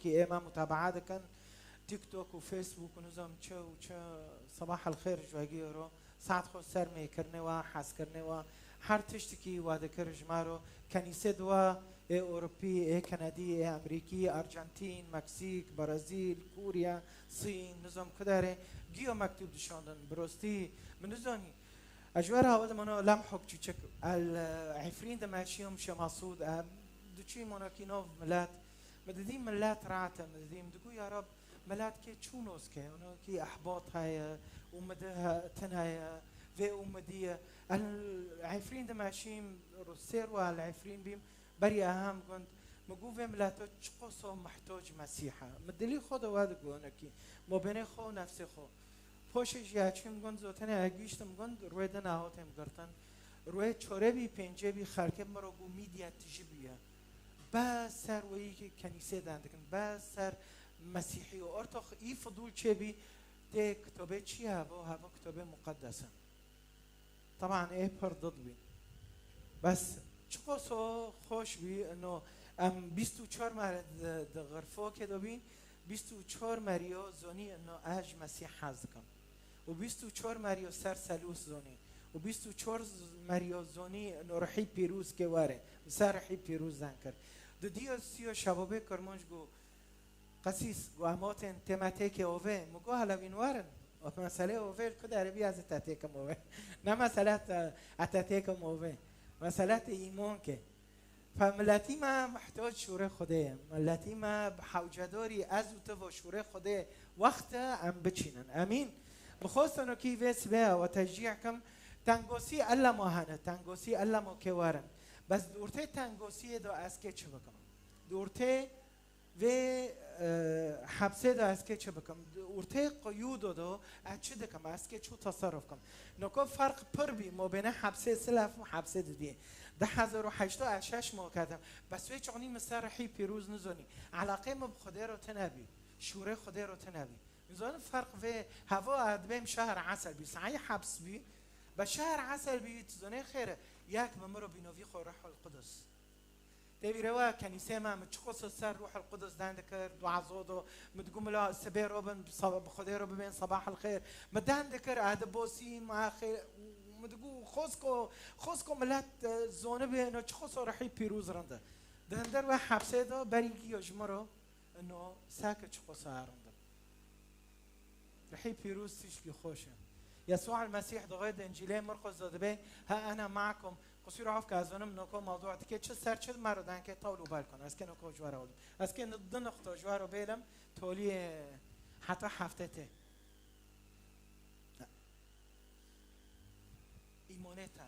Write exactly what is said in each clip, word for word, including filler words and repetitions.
Kî ême mutabaa dikin, TikTok û Facebook û nizam çi û çi, sabah el xêr ji we giyoro, saet xwe ser mêkirinê we, hezkirinê we, her tiştikî we dikir ji me ro, kenîsê di we, ê Ewropî, ê Kenedî, ê Emerîkî, Arjantîn, Meksîk, Brezîl, Kûriye, Sîn, nizam ku derê, giyo mektûb dişandin, bi rostî, min nizanî, Ez ji we re hewil dimano lem hok çûçik. El, e, Efrîn dimeşiyom şemasûd, e, diçûyî monakî nov milet. Mi didî milet rahat e, mi didî, mi digo, ya Rab, milet kê çû noz ke, ono kî ehbat heye, û mi di he-, tin heye, vê û mi dî ye. El, Efrîn dimeşîm, ro-, sêr wa el Efrîn bîm, Berî ehem gund, mi got vê mileto çiqoso mihtoc Mesîh e. Mi dilî xwe de we digot, hinekî mobênê xwe û nefsê xwe. Poşê jî ya çûm gund, zotenê ya gihîştim gund, rûyê din a hatêm girtin. Rûyê çorê bî, pêncê bî, xelkê mi ro got mîdya tijî bûye. Be ser weyî kenîsê den dikin, be ser Mesîhî û ortox î fidûl çêbî, tê kitobê çi ye hevo, hevo kitobê muqeddes e. Teban ê pir did bîn. Bes çiqoso xweş bî, ino em bîst û çar mer di, di xirfokê de bîn, bîst û çar meriyo zonî ino ez ji Mesîh hez dikim. Û bîst û çar meriyo ser selûs zonî. Û bîst û çar z-, meriyo zonî ino Rihî Pîrûz kê were. Min ser Rihî Pîrûz den kir. Di diyo siyo şebabê Kirmanc got, Qesîs, got, em hatên tême têkê ovê. Min got, hele wîn werin. O meselê ovê li ku derê bî ez ê te têkim ovê. Ne mesele te, ez te têkim ovê. Mesele te îmon ke. Fe miletî me mihtoc şûrê Xwedê ye. Miletî me bi hewcedorî ez û tu vo şûrê Xwedê wext e em biçînin. Emîn. Min xwestin kî vê sibê we teşcîh kim. Tengosî ellema hene. Tengosî ellemo kê werin. Bes di ortê tengosiyê de ez kê çi bikim? Di ortê Vê, e, hepsê de ez kê çi bikim? Ortê quyûdo do ez çi dikim? Ez kê çû teserruf kim? Noko ferq pir bî, mobêne hepsê silef û hepsê didiyê. Du hezar û heşt ez şeş mo ketim. Bes wê çonî min ser Rihî Pîrûz nizonî. Elaqê min bi Xwedê ro tine bî. Şûrê Xwedê ro tine bî. Nizanim ferq vê, hevo ez dibêm şehr esel bî. Saî heps bî. Be şehr esel bî, tu zonê xêr e. Yek bi min ro bînovî xwe Ruhul Qudus. Tê vîrê we kenîsê me, min çiqoso ser Ruhul Qudus den dikir, dua zodo, min digot mila sibê robin, bi sab-, bi Xwedê ro bibên sabah el xêr. Min den dikir, ez dibosîm, axê, min digot xosko, xosko milet, e, zonibê, ino çiqoso Rihî Pîrûz rind e. Di hindir we hepsê de berî giyo ji min ro, ino seke çiqoso e rind e. Rihî Pîrûz tişkî xweş e. Yesû el Mesîh di xwe di Încîlê Mirqos de dibê, "Ha ene ma'kum." Qusûra of ke ez zonim noko mewdû dike çi ser çi me re denkê tawl û bel kon. Ez kê noko ji we re odim. Ez kê di nuqto ji we re bêlim, toliyê heta heftê tê. Îmonê te,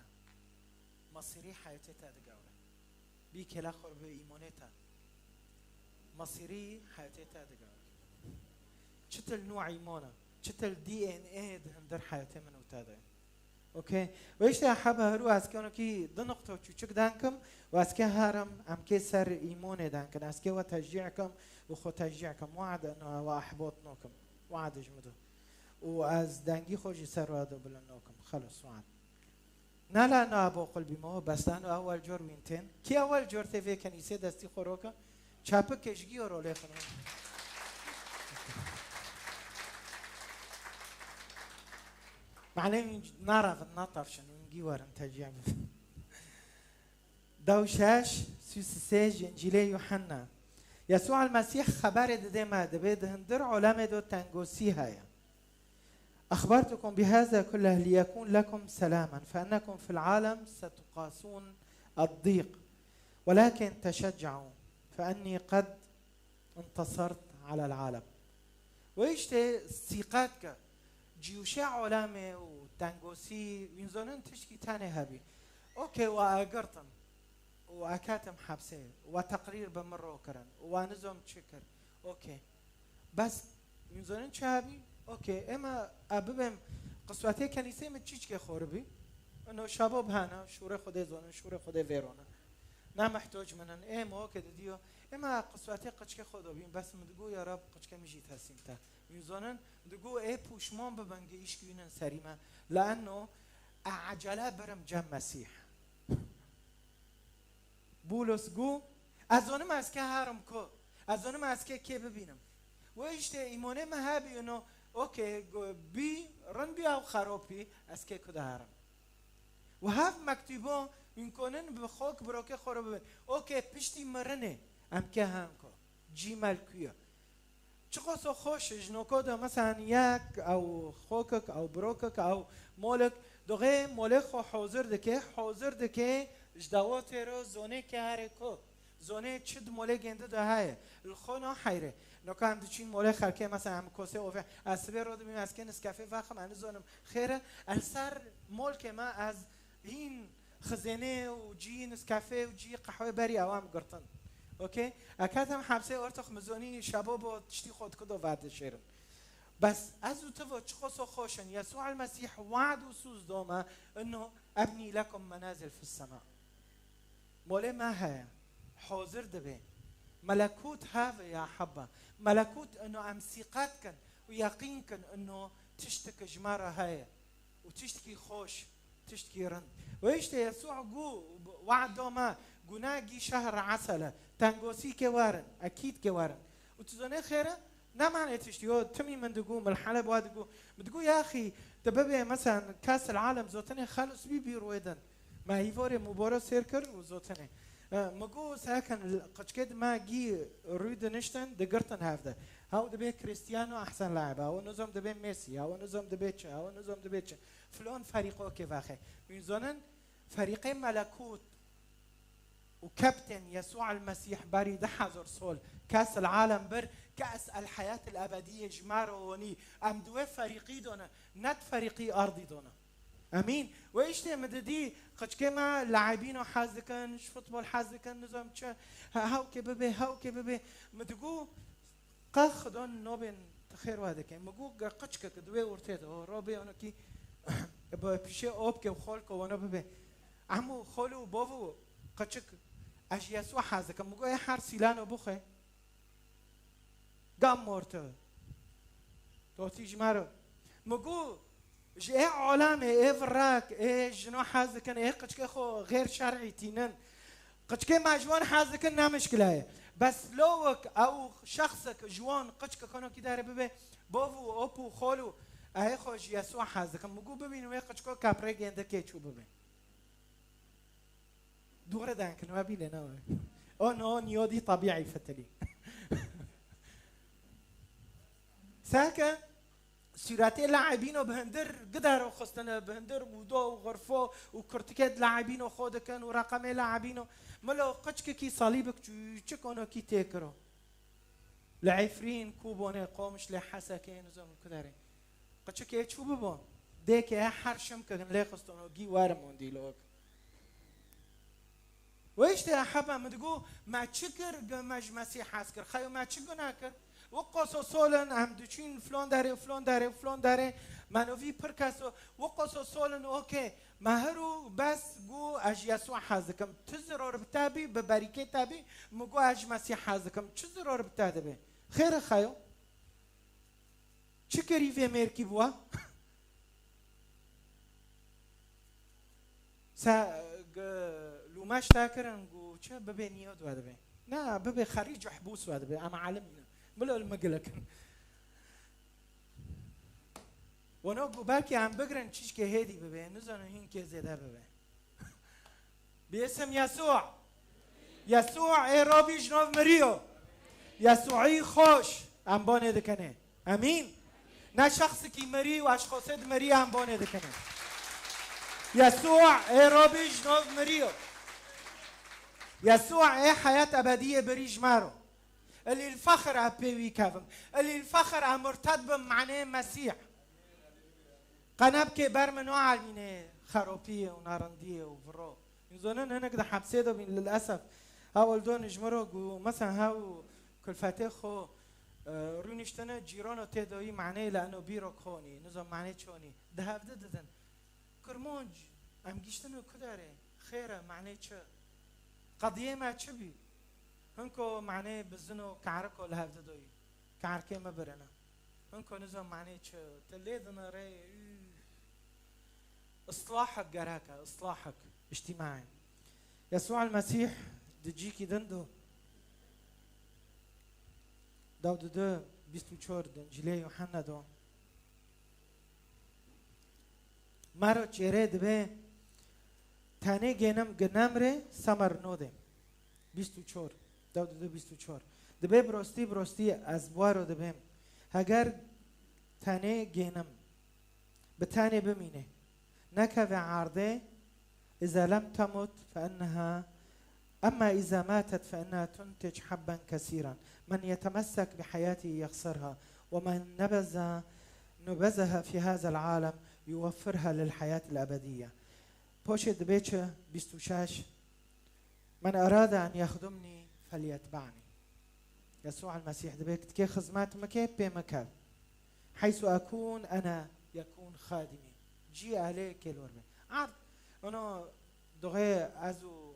masîrî heyetê te digewre. Bî kêla xwe bi îmonê te. Masîrî heyetê te digewre. Çitil nû îmona, çitil D N A di hindir heyetê min û te de. Okey. Ve işte hebe heru ez kê onokî di nuqto çûçik denkim û ez kê herim em kê ser îmonê denkin. Ez kê we teşcî kim û xwe teşcî kim. Wade no we ehbot nokim. Wade ji min do. Û ez dengî xwe jî ser we do bilind nokim. Xelos wade. Na la na bo qulbî mo, bes la no ewel cor wîn tên. Kî ewel cor tê vê kenîsê destî xwe roke? Çapik ke ji giyo rolê xwe. Malê wîn naravin, natavşin, wîn gî werin teciya min. Dew şeş, sî sê ji Încîlê Yuhanna. Yesû el Mesîh xeberê dide me, dibê di hindir olemê do tengosî heye. أخبرتكم بهذا كله ليكون لكم سلاما، فإنكم في العالم ستقاسون الضيق، ولكن تشجعوا، فإني قد انتصرت على العالم. Wê îştê sîqet ke, ciyûşê olemê û tengosî, wîn zonin tişkî tenê hebî. Okey, we agirtin. Û eketim hepsê. We teqrîr bi min ro kirin. Û we nizom çi kir. Okey. Bes, min zonin çi hebî? Okey. Ema e bibêm qiswetê kenîsê min çîçkê xoribî. Ino şabo bihana, şûrê Xwedê zonin, şûrê Xwedê vêronin. Ne mehtoc min in. Ê mo ke didiyo. Ema qiswetê qiçkê xwe dobîn. Bes min digo ya Rab qiçkê min jî teslîm te. Min zonin, digo ê pûşmon bibin ge îşk wînin serî me. Leeno e ecele birim cem Mesîh. Bûlos got, ez zonim ez ke herim ku. Ez zonim ez kê kê bibînim. We işte îmonê me hebî ino, okey, go-, bî, rind bî ew xerop bî, ez kê ku diherim. Û hev mektûbo hûn konin bi xok birokê xwe re bibin. Okey, piştî mirinê em kê hen ko. Cîmel ku ye. Çiqaso xweş e, ji noko de, meselen, yek ew xokik, ew birokik, ew molik, doxê molê xwe hozir dike, hozir dike, ji dawatê re zonê ke here ku. Zonê çi di molê gêndi de heye. Li xwe naheyre. Noka em diçîn molê xelkê, mesela em kosê ofê. Ez sibê ro dibîm, ez kê niskefê vexim, ez nizonim. Xêre, ez ser molkê me, ez hîn xizênê û cî niskefê û cî qehwê berî ewa em girtin. Okey? Ez ketim hepsê ortox mizonî şebo bo tiştî xwe dikudo vedişêrim. Bes ez û ti vo çiqoso xweş in. Yesû el Mesîh wad û sûz dome, inno ebnî lekum menazil fis sema. Molê me heye. Hazir dibe. Melekût have ya hebba. Melekût ino em sîqet kin û yeqîn kin ino tiştik ji me re heye. Û tiştkî xweş, tiştkî rind. Wê işte Yesû gu, wa'd da me, guna gî şehr esele. Tengosî ke werin, ekîd ke werin. Û tu zonê xêre, ne mane tiştî, yo, timî min digu, min Heleb wa digu. Min digu, ya xî, te bibê, mesela, kes el alem zotinê xelos bî bî rûê din. Me hîvorê muboro sêr kir û zotinê. E, mi got, sekin, qiçkê di me gî rû diniştin, digirtin hevde. Hew dibê Cristiano ehsen laib, hew nizam dibê Messi, hew nizam dibê çi, hew nizam dibê çi. Filon ferîqokê vexe. Hûn zonin, ferîqê melekût û kaptên Yesû el Mesîh berî du hezar sol, kes el alem bir, kes el heyat el ebediyê ji me re onî. Em di wê ferîqî done, ne di ferîqî ardî done. Emîn. Wê îştê min didî, qiçkê me laibîno hez dikin, ji futbol hez dikin, nizam çi, he-, hewkê bibê, hewkê bibê. Min digo, qe Xudan nobên tu xêr we dike. Min got, ge qiçkek di wê ortê de, o, robê onokî, bi pişê opkê û xolko wana bibê. Emo, xolo, bovo, qiçik, ez ji Yesû hez dikim. Min got, ê her sîlano bixwe. Gam morto. Totî ji me re. Mi got, ji ê alemê, ê virak, ê jino hez dikin, ê qiçkê xwe xêr şer'î tînin. Qiçkê me ji wan hez dikin, ne mişkile ye. Bes lawik ew şexsek ji wan qiçkek hinokî dere bibe, bov û op û xol û ê xwe ji Yesû hez dikin. Mi got, bibîn wê qiçko kaprê gêndikê çû bibe. Dûre denkin, we bîle ne we. O no, niyodî tabiî fetelî. Seke, sûretê laibîno bi hindir gidaro xistine, bi hindir mûdo û xirfo û kurtikê di laibîno xwe dikin û reqemê laibîno. Milo qiçkekî salîbik çûçik onokî têkiro. Li Efrîn, Kûbonê, Qomişlê, Hesekê, nizam ku derê. Qiçikê çû bibo. Dêkê her şim kirin lê xistano gî werim ondîlok. Wê işte hebe min digo, me çi kir, ge me ji Mesîh hez kir. Xeyo me çi guna kir? Wi qoso solin, em diçîn flon derê, flon derê, flon derê. Me novî pir keso. Wi qoso solin, okey. Me her û bes got, ez ji Yesû hez dikim. Çi ziror bi te bî, bi berîkê te bî, min got, ez ji Mesîh hez dikim. Çi ziror bi te dibe? Xêr e xeyo. Çi kirî vê mêrkî bi we? Se, g-, lûmeş te kirin, got, çi bibê niyod we dibe. Na, bibê xerîc û hbûs we dibe. Em alim ne. Milo li min gilek in. Wano ku belkî em bigrin çîşkê hêdî bibe, nizanin hîn kê zêde bibe. Bi ism Yesû. Yesû ê robî ji nav miriyo. Yesûî xweş em bonê dikine. Emîn. Ne şexsikî mirî û eşxosê di mirî em bonê dikine. Yesû ê robî ji nav miriyo. Yesû ê heyat ebediyê birî ji me ro. Elî l-fexr e pê wî kevim. Elî l-fexr e murted bim manê Mesîh. Qe nebikê ber min o elmînê xeropiyê û nerindiyê û viro. Hûn zonin hinek di hepsê de bîn lilesef. Hewl don ji min re got, mesela hew kulfetê xwe, e, rûniştine cîrano tê doyî manê le eno bîro konî, nizam manê çonî. Di hevdi didin. Kirmanc, em giştine ku derê? Xêr e, manê çi? Qediyê me çi bî? Hinko manê bizino kariko li hevdi doyî. Karikê me birine. Hinko nizam manê çi? Te lê dinere, üf. Islahek gerek e, islahek. İçtimai. Yesû el Mesîh di cîkî din do. Dew didu bîst û çar di Încîlê Yuhanna de. Mero çêrê dibe, tenê gênim gi nemrê semer nodê. Bîst û çar. Dew didu bîst û çar. Dibe bi rostî, bi rostî ez bi we re dibêm. Heger tenê gênim, bi tenê bimîne, nekeve erdê, إذا لم تمت فإنها، أما إذا ماتت فإنها تنتج حبا كثيرا. من يتمسك بحياته يخسرها، ومن نبذ، نبذها في هذا العالم يوفرها للحياة الأبدية. Poşê dibe çi? Bîst û şeş. من أراد أن يخدمني فليتبعني. Yesû el-Mesîh dibe, tikê xizmet mike, pê min kev. حيث أكون أنا يكون خادمي. Cî elê kêlor be. Ard, ono, doxê ez û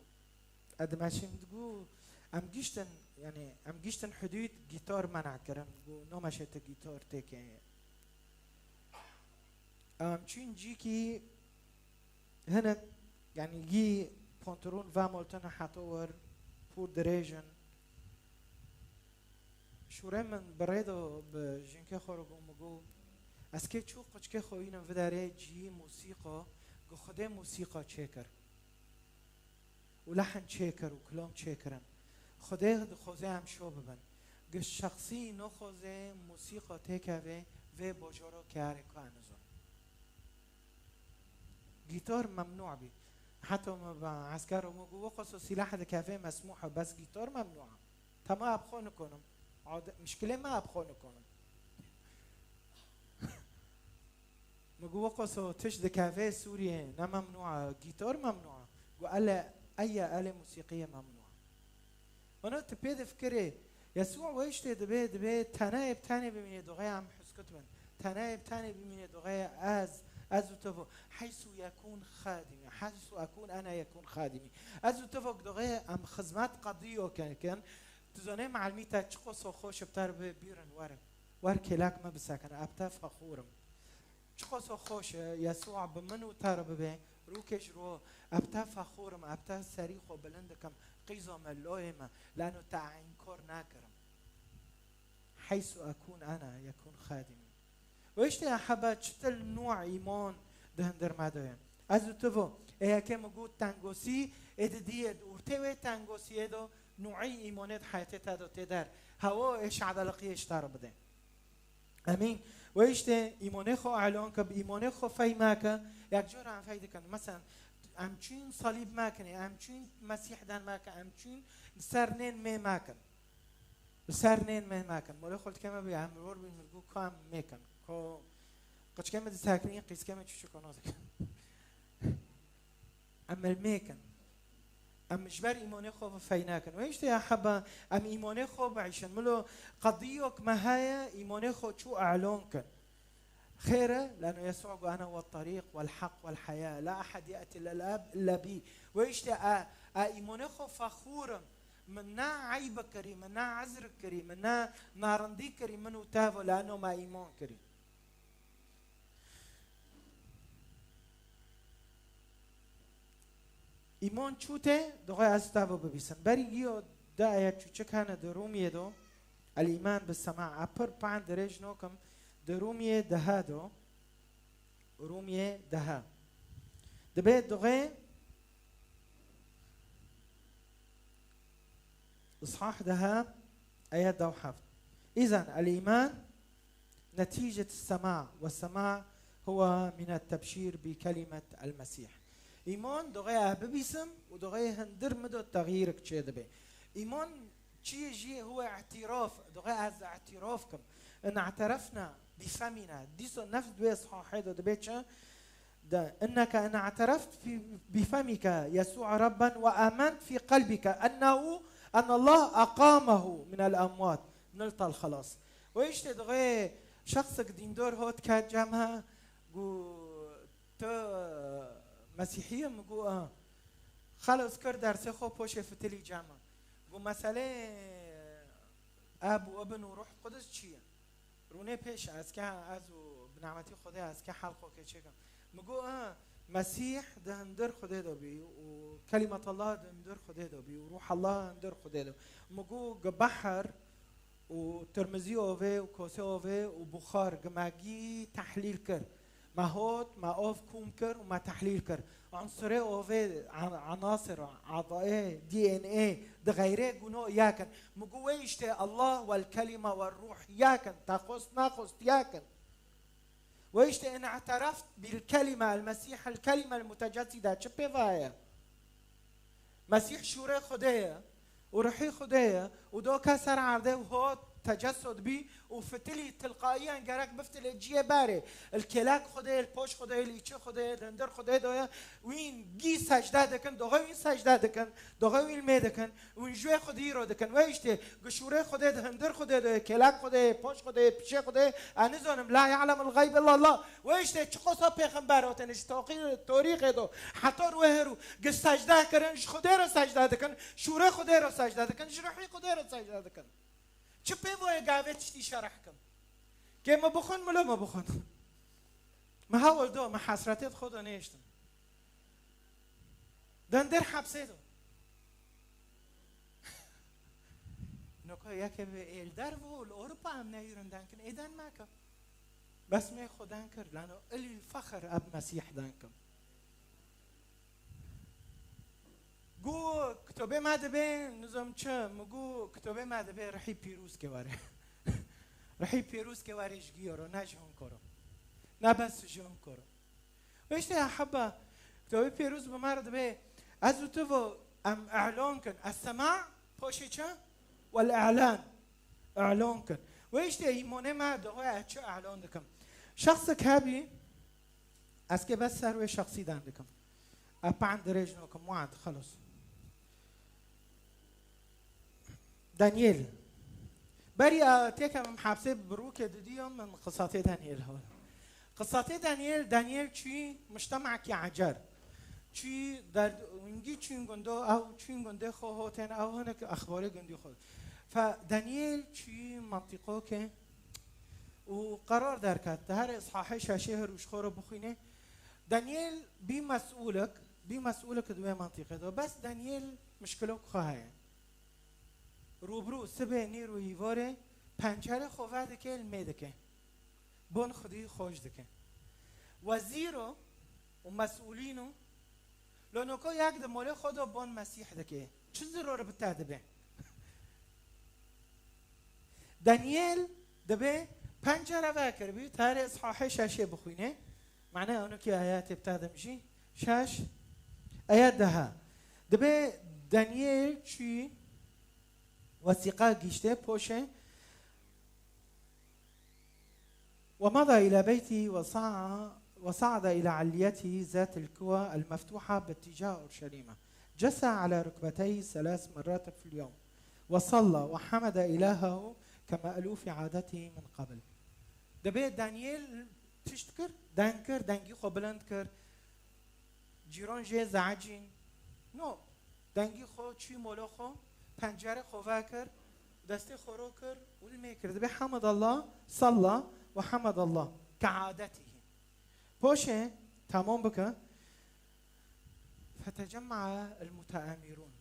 Edmeşîm digu, em giştin, yani, em giştin hudûd gîtar mena kirin. Gu, no meşe te gîtar têke. Em çûn cîkî hinek, yani, gî pantolon vemoltin heta wir pûr dirêj in. Şûrê min bi rê de bi jinkê xwe re got, min got, ez kê çû quçikê xwe înin vidarê ciyî musîqa, got, Xwedê musîqa çêkir û lehn çêkir û kilom çêkirin. Xwedê dixwaze em şo bibin. Got, şexsî noxwaze musîqa têkeve vê bajaro keyarê ku ez nizon. Gîtar memnû bî. Heta me bi esker me got, wexaso sîleh dikeve mesmûh e, bes gîtar memnû e. Tema eb xwe nikonim. Ade-, mişkilê me eb xwe nikonim. Me got, wexaso tişt dikeve Sûriyê, ne memnû e, gîtar memnû e. Got, ele, eye, elê musîqiyê memnû e. Ana tu pê difikirê, Yesû wê iştê dibe, dibe tenê bi tenê bimînê doxê em hûskut bin. Tenê bi tenê bimînê doxê ez, ez û tu vo. Heysu yekûn xadimî, heysu ekûn ene yekûn xadimî. Ez û tu vo doxê em xizmet qedîyo kin, kin. Tu zanê me'elmî te çiqo so xweş bi te re bibîrin werin. Wer kêlek me bisekine, eb te fexûr im. Çiqaso xweş e, Yesûa bi min û te re bibe, rûkê ji ro, eb te fexûr im, eb te serî xwe bilind dikim, qîza me, loyê me, leno te inkar nakirim. Heysu ekûn ene, yekûn xadimî. Û işte ya hebe çitil nû îman di hindir me de ye. Ez û tu vo, ê yekê min got tengosî, ê didiyê di ortê wê tengosiyê de nûî îmanê di heyetê te de tê der. Hewa ê şadeliqiyê ji te re bide. Emîn. Wê işte îmanê xwe elan ke, bi îmanê xwe fey meke, yek cara em fey dikin. Mesela, em çûn salîb mekin, em çûn Mesîh den mekin, em çûn li ser nên mê mekin. Li ser nên mê mekin. Molê xwe dike me bi, em ror bin, min got, ka em mêkin. Ko, qiçke me disekinî, qîske me çûçe kono dikin. Em li mêkin. Em ji ber îmanê xwe ve fey nakin. Wê işte ya heba em îmanê xwe biîşin. Milo qediyok me heye, îmanê xwe çû elan kin. Xêr e, leno Yesû got, "Ene we terîq, wel heq, wel heya. La ehed ye'ti lel ab illa bî." Wê işte e, e îmanê xwe fexûr im. Min ne eyb kirî, min ne ezr kirî, min ne narindî kirî, min û te ve, leno me îman kirî. Îman çû tê, doxê ez te ve bibîsim. Berî giyo de aya çûçik hene di Rûmiyê do, El-îman bi sema, a pir pan dirêj nokim, di Rûmiyê deha do, Rûmiyê deha. Dibe doxê, Îshah deha, aya dew heft. Îzen el-îman netîcet sema, we sema huwa min et-tebşîr bi kelimet el-Mesîh. Îman, doxê e bibîsim û doxê hindir min do texyîrik çê dibe. Îman çi ye jî? Huwa îtiraf, doxê ez îtiraf kim. In îterefna bi femina, dîso nefs duê îshahê do dibe çi? De, "Inneke in i'tereft fi, bi femike Yesû'a Rabben ve ament fi qelbike ennehu, enne Allah aqamehu minel emwat, niltel xelas." Wê işte dixê şexsek dîndor hot ket cem he, gu, "Tu Mesîhî yî?" Min gu, "A." Xelas kir, dersê xwe poşê fitilî cem he. Gu, "Meselê Ab û Ibn û Ruh Qudus çi ye?" Rûnê pêş ez ke ez û bi nemetî Xwedê ez ke helqokê çêkim. Mi got, "E, Mesîh di hundir Xwedê de bî û Kelîmetullah di hundir Xwedê de bî û Ruhallah hundir Xwedê de." Mi got, "Gi behr û tirmizî ovê û kosê ovê û buxar gimagî tehlîl kir. Me hot, me ov kûm kir û me tehlîl kir. Unsirê ovê, an-, anasir, adayê, D N A, di xeyrê guno yakin. Mi gu wê işte Allah wel kelîme wel ruh yakin. Te xost naxost yakin. Ve işte in i'tereft bil kelime el Mesîh el kelime el mutecesside çi pê vaye? Mesîh şûrê Xwedê ye û ruhî Xwedê ye û doke ser erdê û hot tecessud bî û fitilî tilqaiyen gerek biftilê ciyê berê. Li kêlek Xwedê, li poş Xwedê, li îçê Xwedê, li hundir Xwedê doye. Wîn gî secde dikin, doxe wîn secde dikin, doxe wîn mê dikin. Wîn ji wê Xwedî ro dikin. Wê îştê, gi şûrê Xwedê di hundir Xwedê de, kêlek Xwedê, poş Xwedê, pişê Xwedê, ez nizanim, la ya'lemul gayb illallah. Wê îştê, çiqasa pêxember hatine ji toqî-, torîxê do, heta ro wê herû, gi secde kirin, ji Xwedê re secde dikin, şûrê Xwedê re secde dikin, ji ruhî Xwedê re secde dikin. Çi pê voye gavê tiştî şerh kim? Kê me bixwin, milo me bixwin. Me hewil do, me hesretê xwe do nêştim. Dendêr hepsê do. Noka yekê bi êl dervo li Ewropa em nehîrin denkin, ê den meke. Bes me xwe den kir, lano ilî fexr eb Mesîh denkim. Gu kitobê me dibe, nizam çi, mi gu kitobê me dibe rihî pîrûz ke were. Rihî pîrûz ke were ji giyoro, ne ji hon koro. Ne bes ji hon koro. Ve işte ya heba, kitobê pîrûz bi me re dibe, ez û tu vo em e'lon kin. Es-sema, poşê çi? Wel e'lan. E'lon kin. Ve işte îmonê me dihoya ez çi e'lon dikim. Şexsek hebî, Ez kê bes ser wê şexsî den dikim. Ez pend dirêj nakim, wad, xelos. Daniel. Berî a têke min hepsê bi rûkê didiyo min qisatê Daniel hol. Qisatê Daniel, Daniel çûyî mujtemekî ecer. Çûyî derd-, wingî çûyîn gundo, ew çûyîn gundê xwe hotên, ew hinek exbarê gundî xwe. Fe Daniel çûyî mantîqokê û qerar derket, di herê îshahê şeşê her û ji xwe re bixwîne. Daniel bî mesûlik, bî mesûlik di wê mantîqê de. Bes Daniel mişkilok xwe heye. Rûbirû sibê nîr û hîvorê pencerê xwe vedike, li mê dike. Bon xwedî xweş dike. Wezîro û mesûlîno Lo noko yek di molê xwe de bon Mesîh dike. Çi ziror bi te dibe? Daniel dibe pencere vekiribî, tarê îshahê şeşê bixwîne. Mane ewnokî ayetê bi te dim jî. Şeş, ayet deha. Dibe Daniel çûyî wesîqa giştê poşê ومضى إلى بيته وصع-، وصعد إلى عليته ذات الكوى المفتوحة باتجاه أورشليم. جثى على ركبتيه ثلاث مرات في اليوم. وصلى وحمد إلهه كما ألوف عادته من قبل. Dibê Daniel tişt kir, deng kir, dengî xwe bilind kir. Cîran jê zeecîn. No. Dengî xwe çû mola xwe, pencerê xwe vekir, destê xwe ro kir û li mê kir. Dibê hamedallah, salla ve hamedallah. Ke adetihî. Poşê, tamam bike. Fetecemma el muteamirûn.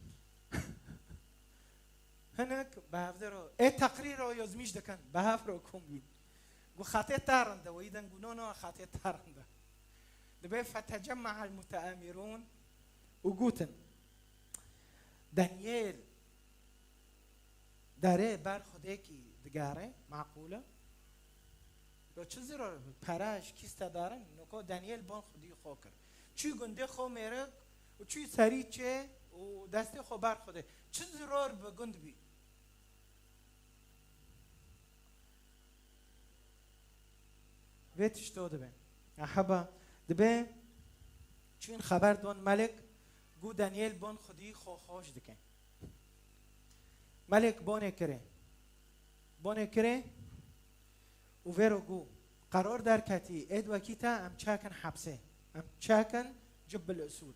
Hinek bi hevdero, ê teqrîro yozmîş dikin, bi hev ro kom bîn. Gu xatê te rinde, weyî den gu no, no, xatê te rinde. Dibê fetecemma el muteamirûn û gotin, Daniel, derê ber Xwedêkî digere, meqûl e. Lo çi ziror bi pere ji kîste darin, noko Daniel bon Xwedî xwe kir. Çû gundê xwe mêrik û çû serî çê û destê xwe ber Xwedê. Çi ziror bi gund bî. Vê tişto dibe. Eheba dibe çûn xeber don Melik, gu Daniel bon Xwedî xwe xweş dike. Melik bonê kirê. Bonê kirê û vêro gu qeror derketî, êd wekî te em çekin hepsê. Em çekin Cibbil Usûd.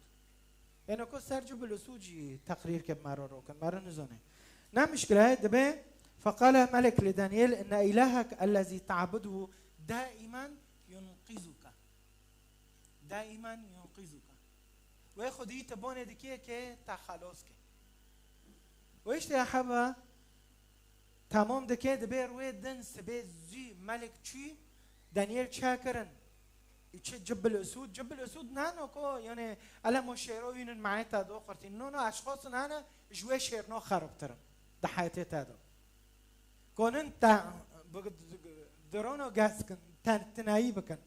Êno ku ser Cibbil Usûd jî teqrîr ke me re rokin, me re nizane. Ne mişkile ye, dibe, فقال ملك لدانيال إن إلهك الذي تعبده دائما ينقذك. دائما ينقذك. Wê Xwedî te bonê dikê ke te xelos ke. Û îşte ya heba Tamam dike, dibê rûyê din sibê zû melik çû, Daniel çêkirin. Çi Cibil Usûd? Cibil Usûd nano ko, yani, elem o şêro wînin manê te do qurtîn. No, no, eşxos nane, ji wê şêrno xerabtir in. Di heyetê te de. Konin te, bi, dirono ges kin, te, tinayî bikin.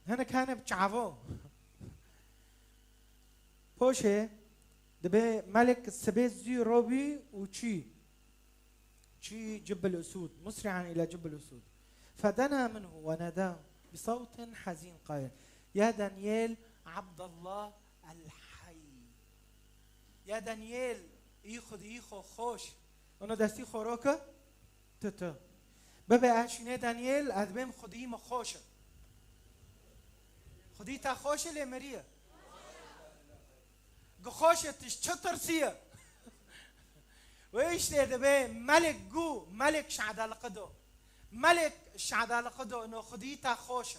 Hinek hene bi çavo. Poşê, dibê melik sibê zû robî û çû. Çû Cibil Usûd, مسرعا إلى جب الأسود. فدنا منه وناداه بصوت حزين قائلا: يا دانيال عبد الله الحي. Ya Daniel, î Xwedî xwe xweş. Ona destî xwe roke, tu tu. Bibe ez şûnê Daniel, ez dibêm Xwedî me xweş e. Xwedî te xweş e lê miriye. Gi xweş e, tu ji çi tirsiye? Wê îştê dibê melik gu, melik şadaliqi do. Melik şadaliqi do, no Xwedî te xweş e.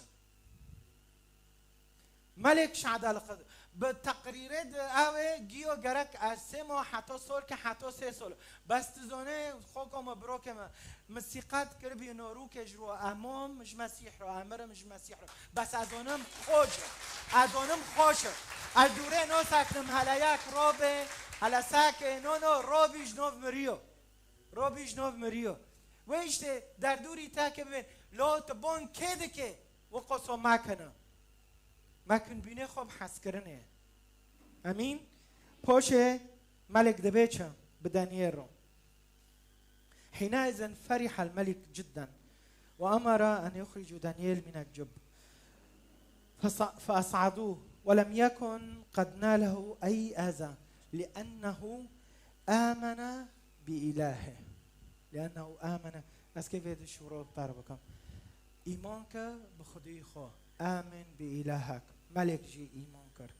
Melik şadaliqi do. Bi teqrîrê di ew ê giyo gerek ez sê mah heta sol ke heta sê sol. Bes tu zonê xoko me birokê me. Misîqet kiribî norûkê ji ro emom ji Mesîh ro, emirim ji Mesîh ro. Bes ez onim xoj e. Ez onim xoj e. Ez dûrê no seknim hele yek robê, hele sekê no no robî ji nov miriyo. Robî ji nov miriyo. Wê îştê derdûrî te ke bibên. Lo tu bon kê dike? Wi qoso mekine. Mekin bînê xwe bi hezkirinê. Emîn. Poşê melik dibê çi? Bi Daniel ro. حينئذ فرح الملك جدا وأمر أن يخرجوا دانيال من الجب. فص-، فأصعدوه ولم يكن قد ناله أي أذى لأنه آمن بإلهه. لأنه آمن. Ez kê vê di şûro bi tar bikim. Îman ke bi Xwedî xwe. Amin bi îlahek. Melek jî îman kir.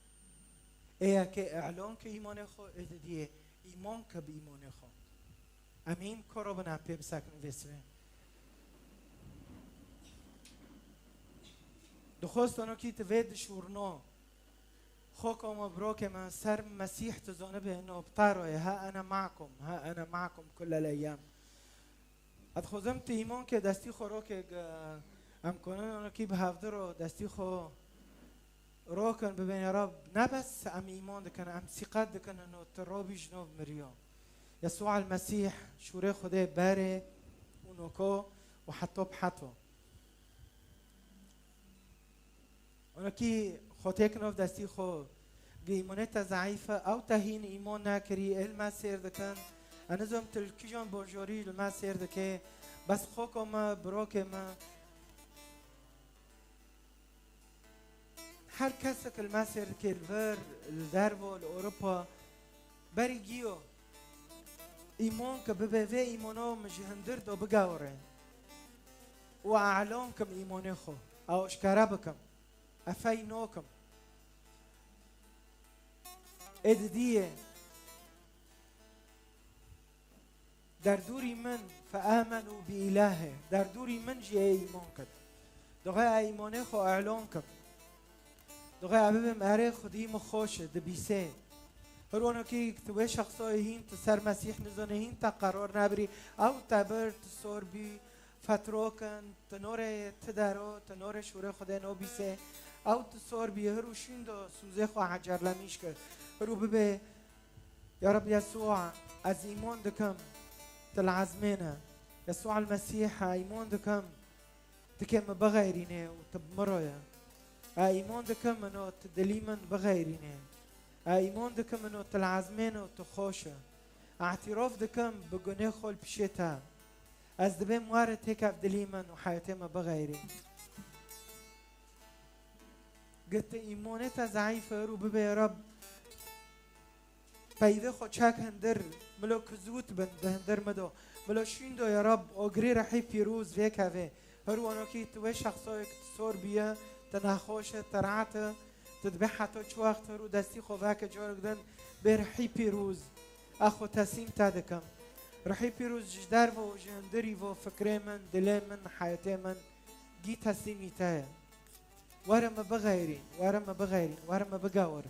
Ê yekê îlan ke îmanê xwe, ê didiyê îman ke bi îmanê xwe. Emîn, koro bin em pê bisekin vê sibê. Dixwest onokî tu vê dişûrno. Xoko me, birokê me, ser Mesîh tu zonibê no bi te re ye. Ha ene makum, ha ene makum kullel eyyam. Ez dixwazim tu îman ke destî xwe roke, em konin onokî bi hevdi ro destî xwe rokin bibên ya Rab. Ne bes em îman dikin, em sîqet dikin no tu robî ji nov miriyo. Yesûa el Mesîh şûrê Xwedê berê û noko û heto bi heto. Onokî xwe têkin ov destî xwe. Gi îmonê te zeîf e, ew te hîn îmon nekirî, ê li me sêr dikin. Ez nizom tu li kîjan bonjorî li me sêr dike. Bes xoko me, birokê me. Her kesek li me sêr dike, li vir, li dervo, li Ewropa. Berî giyo. Îmon ke bibe vê îmono min ji hindir do bigewre. Û e'lon kim îmonê xwe. Ew eşkere bikim. Efey nokim. Ê didiyê. Derdûrî min fe amenu bi îlahê. Derdûrî min jî ê îmon kir. Doxê ê îmonê xwe e'lon kim. Doxê ê bibim erê Xwedî min xweş e, dibîsê. Hir wano ki tu wê şexsoyê hîn tu ser Mesîh nizonê hîn te qeror nebirî. Ew te bir tu sor bî, fetrokin, tu norê ti dero, tu norê şûrê Xwedê nobîsê. Ew tu sor bî, hir û şîn do sûzê xwe hecerlemîş kir. Hir û bibê, Ya Reb Yesûa, ez îmon dikim, tu li ezmên e. Yesûa el Mesîh, ez îmon dikim, tu kê min bixeyrînê û tu bi min re ye. Ez îmon dikim, min û tu dilî min bixeyrînê. Ez îmon dikim, min û tu li ezmên e û tu xweş e. Ez îtîrof dikim, bi gunê xwe li pişê te. Ez dibêm were têkev dilî min û heyetê min bixeyrîn. Geh tu îmonê te zeîf e, hir û bibê Reb. Peyvê xwe çek hindir, milo kizût bin di hindir min do. Milo şîn do ya Reb, ogirî rihî pîrûz vêkevê. Hir wano ki tu wê şexsoyê ki tu sor bîye, tu nexweş e, tu rehet e, tu dibê heto çi wext hir û destî xwe veke corek din bê rihî pîrûz. Ez xwe teslîm te dikim. Rihî pîrûz ji derve û ji hindirî vo fikrê min, dilê min, heyetê min gî teslîmî te ye. Were min bixeyrîn, were min bixeyrîn, were min bigewir.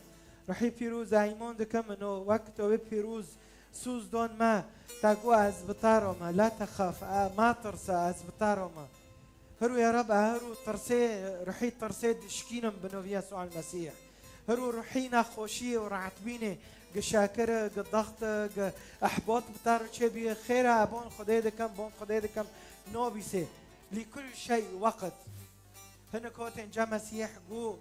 Rihî pîrûz, ez îmon dikim min û wek tu wê pîrûz Sûz don me, te got, ez bi te re me, la texaf, e, matirse, ez bi te re me. Hirû ya Rab, e, hirû tirsê, ruhî tirsê dişkînim bi novî Yesûa Mesîh. Hirû ruhî nexweşiyê û rehetbînê, gi şekir e, gi dext e, gi ihbat bi te re çêbûye, xêr e, e bon Xwedê dikim, bon Xwedê dikim, nabîsê. Lîkul şey weqt. Hinek hotên ca Mesîh got,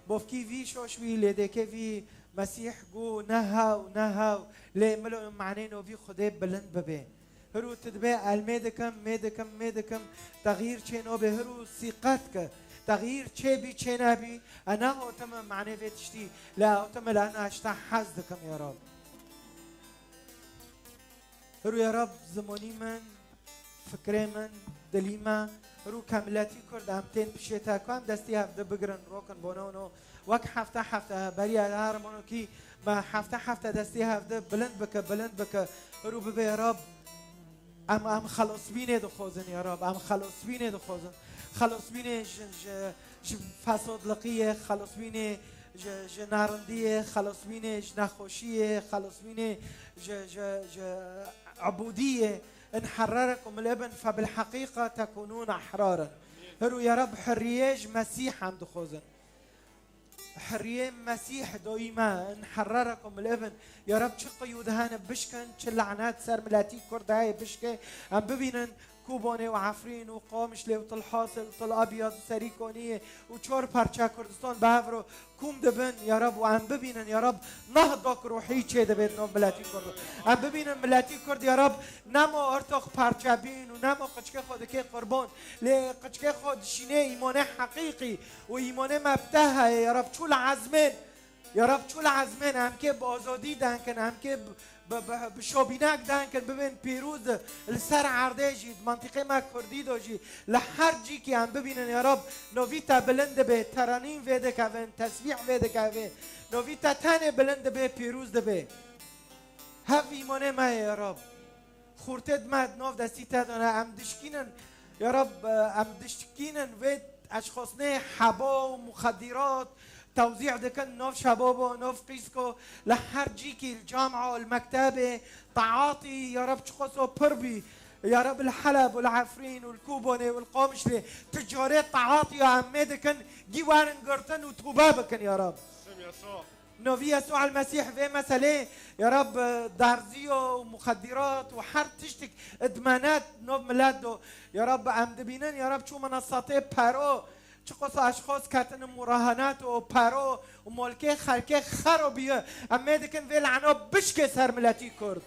bovkî vî şoş bî, lê dêkê vî Mesîh got, ne hew, ne hew, lê milo manê novî Xwedê bilind bibe. Hirû tu dibê, elmê dikim, mê dikim, mê dikim, texyîr çê nobe, hirû sîqet ke, texyîr çê bî, çê nebî, e nehotime manê vê tiştî, lê hotime lana ji te hez dikim, ya Rab. Hirû ya Rab, zimonî min, fikrê min, dilî me, hirû ke miletî Kurd em tên pişê te, ku em destî hevdi bigirin, rokin bona wino, wek hefte hefte, beriya her monokî me hefte hefte destî hevdi bilind bike, bilind bike, hirû bibê ya Rab, em, em xelosbînê dixwazin ya Rab, em xelosbînê dixwazin. Xelosbînê ji, ji, ji fesodliqiyê, xelosbînê ji, ji narindiyê, xelosbînê ji nexweşiyê, xelosbînê ji, ji, ji ebûdiyê. In herrerakum el-Ibn febilheqîqa tekunûn ehraran. Hirû ya Rab, hirriyê ji Mesîh em dixwazin. Hirriyê Mesîh doyî me, in herrerakum el-Ibn. Ya Rab, çi qiyûd hene bişkin, çi lanet ser miletî Kurd heye bişke. Em bibînin Kobanê û Efrîn û Qamişlê û Til Hasil û Til Abyad û Serîkoniyê û çar parça Kurdistan bi hev re kom dibin, ya Rab, û em bibînin, ya Rab, nehdak ruhî çê dibe di nav miletî Kurd. Em bibînin miletî Kurd, ya Rab, nema ortox parçebîn û nema qiçkê xwe dike qurban, lê qiçkê xwe dişîne îmanê heqîqî û îmanê me bi te heye, ya Rab, çû li ezmên, ya Rab, çû li ezmên, em kê bi azadî denkin, em kê bi, bi, bi, bi şobînek denkin, bibên pîroz li ser erdê jî, di mentiqê me Kurdî de jî, li her cîkî em bibînin, ya Rab, novî te bilind dibe, teranîn vê dikevin, tesbîh vê dikeve, novî te tenê bilind dibe, pîroz dibe. Hev îmanê me ye, ya Rab. Xurtê di me di nav destî te de ne. Em dişkînin, ya Rab, em dişkînin vê eşxosnê heba û muxedîrat tewzî dikin nav şebabo, nav qîsko, li her cîkî, li camia, li mektebê, taatî, ya Rab, çiqaso pir bî. Ya Rab, li Heleb û li Efrîn û li Kobanê û li Qamişlê, tu carê taatî ya em mê dikin, gî werin girtin û tûbe bikin, ya Rab. Novî Yesûa el-Mesîh vê meselê, ya Rab, derziyo û muxedîrat û her tiştik idmenet nov milet do. Ya Rab, em dibînin, ya Rab, çû menasatê pero, çiqas eşxas ketinin murahenet û pero û molkê xelkê xero biye. Em mê dikin vê lana bişkê ser miletî Kurd.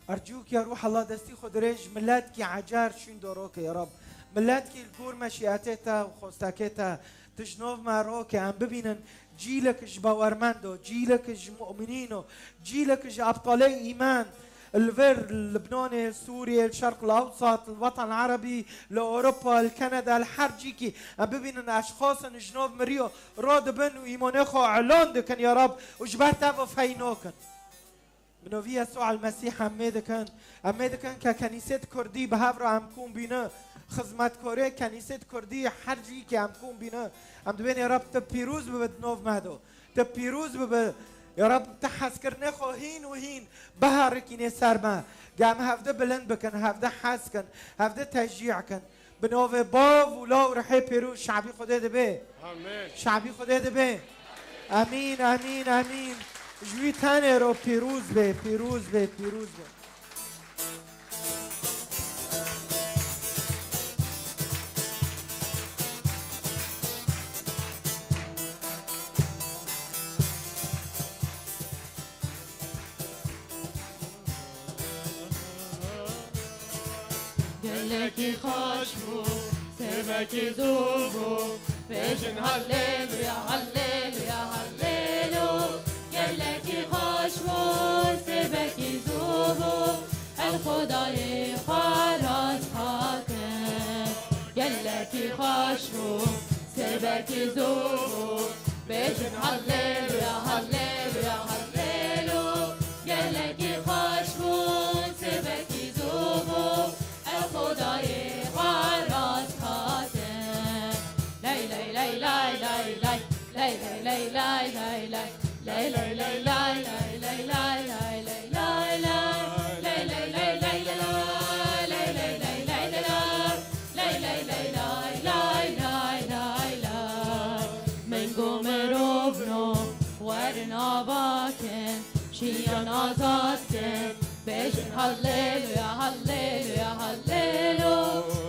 Ercûk ya Ruh Allah destî xwe dirêj, miletkî ecer şûn do roke ya Rab. Miletkî li gor meşiyetê te û xwestekê te, tu ji nov me roke, em bibînin cîlek ji bawermend o, cîlek ji mu'minîn o, cîlek ji ebtalê îman, li vir Libnanê, Sûriyê, li Şerq el Ewsat, li Wetan Erebî, li Ewropa, li Kanada, li her cîkî, em bibînin eşxasin ji nov miriyo, radibin û îmanê xwe elan dikin ya Rab û ji ber te ve feynokin. Bi novî Yesûa el-Mesîh em mê dikin. Em mê dikin ke kenîsêt kurdî bi hev re em kom bîne. Xizmetkarê kenîsêt kurdî her cî ke em kom bîne. Em dibên ya Rab tu pîroz bibe di nov me do. Tu pîroz bibe. Ya Rab tu hezkirinê xwe hîn û hîn biherikînê ser me. Ge em hevde bilind bikin, hevde hez kin, hevde teşcî kin. Bi navê Bav û Law û Rihê Pîroz şabî Xwedê dibe. Amîn. Şabî Xwedê dibe. Amîn, amîn, amîn. Ji wî tenê ro pîroz be, pîroz be, pîroz be. Gelekî xweş bû, sêvekî zû bû, bêjin Halleluya, Halleluya, Hallelu. Gelekî xweş bû, sêvekî zû bû, ew Xwedayê xwe rast xwe kir. Gelekî xweş bû, sêvekî zû bû, bêjin Halleluya, Halleluya, Hallelu. Gelekî xweş bû, sêvekî zû bû, ew Xwedayê xwe rast xwe kir. Ley, ley, ley, ley, ley, ley. Ley, ley, ley, ley, ley, ley. Ley, ley, ley, Bêjin Halleluya, Halleluya, Hallelo.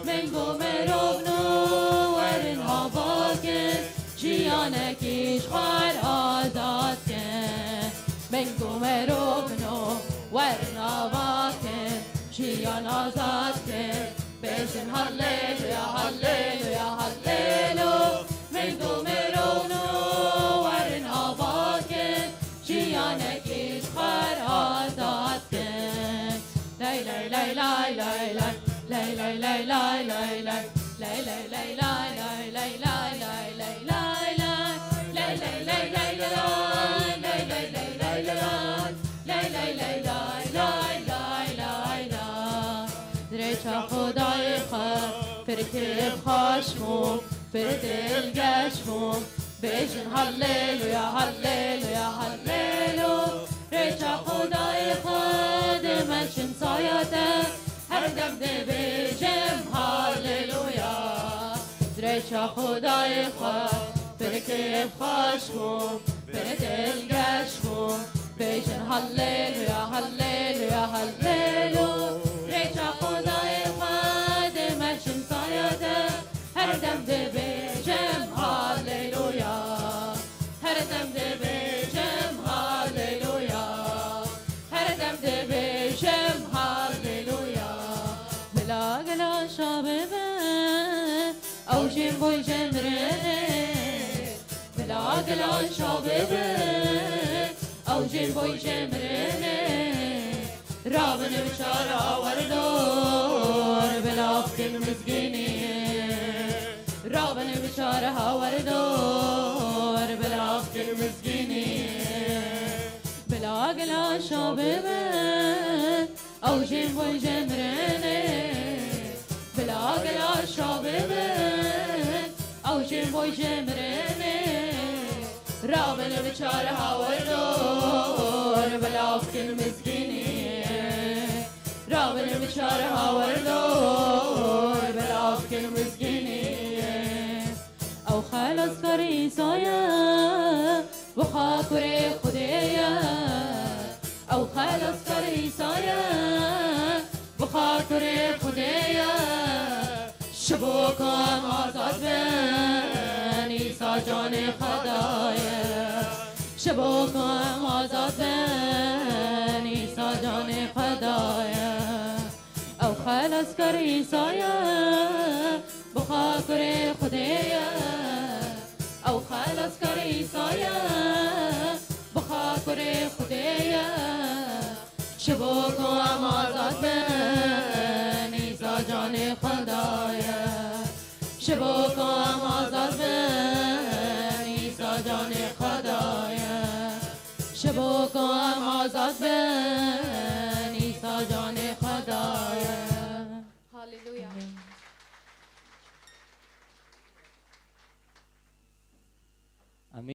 Min got merov no, werin avakin, jiyanekî ji xwar azad kin. Min got merov no, werin avakin, jiyan azad kin. Bêjin Halleluya, Halleluya, Hallelo. Min got merov no, werin avakin, jiyanekî ji xwar azad kin. Lay lay lay lay lay lay. Lay lay lay lay lay lay. Lay lay lay lay lay lay. Lay lay lay lay lay lay. Lay lay lay lay lay lay. Lay lay lay lay lay lay lay. Di rêça Xwedayê xwe pir kêfxweş bûm, pir dilgeş bûm. Bêjin Halleluya, Halleluya, Hallelo. Rêça Xwedayê xwe dimeşim saya te, her dem dibêjim Halleluya. Di rêça Xwedayê xwe pir kêfxweş bûm, pir dilgeş bûm. Bêjin Halleluya, Halleluya, Hallelo. Rêça Xwedayê xwe dimeşim saya te, her dem dibêjim Halleluya. Her dem dibêjim Halleluya. Her dem dibêjim Halleluya. Bila gila şa bibe, ew jî boy jê mirinê. Bila gila şa bibe, ew jî boy jê mirinê. Rabin bi çar hawer dor, bila kin mizgînî. Rabin bi çar hawer dor, bila kin mizgînî. Bila gila şa bibe, ew jî boy jê mirinê. Bila gila şa bibe, ew jî boy jê mirinê. Rabin bi çar hawer dor, bila kin mizgînî. Rabin bi çar hawer dor, bila kin mizgînî. Ew xelaskar Îsa ye, bi xwe kurê Xwedê ye. Ew xelaskar Îsa ye, bi xwe kurê Xwedê ye. Ji bo ku em azad bin, Îsa canê xwe daye. Ji bo ku em azad bin, Îsa canê xwe daye. Ew xelaskar Îsa ye, bi xwe kurê Xwedê ye. Ew xelaskar Îsa ye, bi xwe kurê Xwedê ye. Ji bo ku em azad bin, Îsa canê xwe daye. Ji bo ku em azad bin, Îsa canê xwe daye. Ji bo ku em azad bin, Îsa canê